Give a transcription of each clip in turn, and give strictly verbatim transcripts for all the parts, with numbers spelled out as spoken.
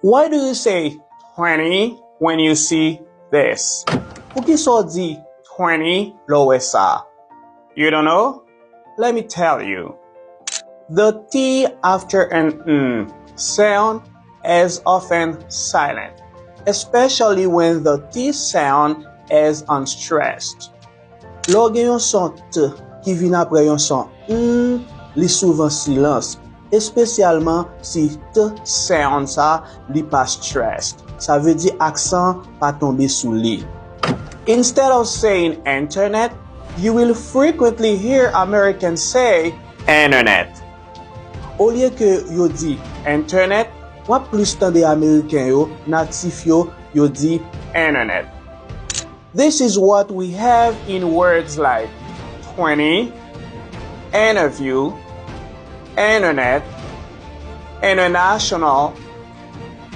Why do you say twenty when you see this? Poukisa w di twenty lè w wè sa? You don't know? Let me tell you. The T after an N sound is often silent, especially when the T sound is unstressed. Lè w gen yon son T ki vin apre yon son N, li souvan silans, espesyalman si T sound sa li pa stressed. Sa vle di aksan pa tonbe sou li. Instead of saying internet, you will frequently hear Americans say internet. Olye ke yo di internet, w ap plis tande Ameriken yo, natif yo, yo di internet. This is what we have in words like twenty, interview, internet, international,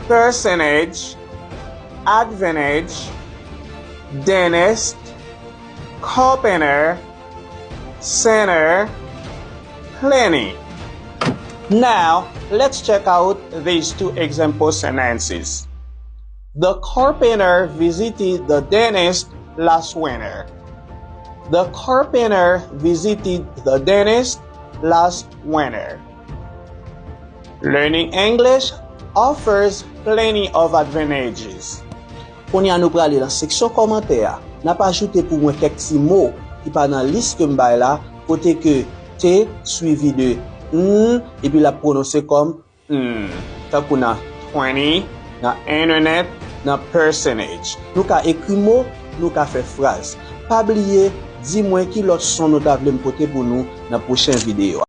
percentage, advantage, dentist, carpenter, center, plenty. Now, let's check out these two example sentences. The carpenter visited the dentist last winter. The carpenter visited the dentist last winter. Learning English offers plenty of advantages. Kounye a nou prale nan seksyon kòmantè a. N ap ajoute pou mwen kèk ti mo ki pa nan lis ke m bay la, kote ke T swivi de N, epi l ap pwononse kòm N, tankou nan twenty, nan internet, nan percentage. Nou ka ekri mo, nou ka fè fraz. Pa bliye, di mwen ki lòt son nou ta vle m pote pou nou nan pwochen videyo a.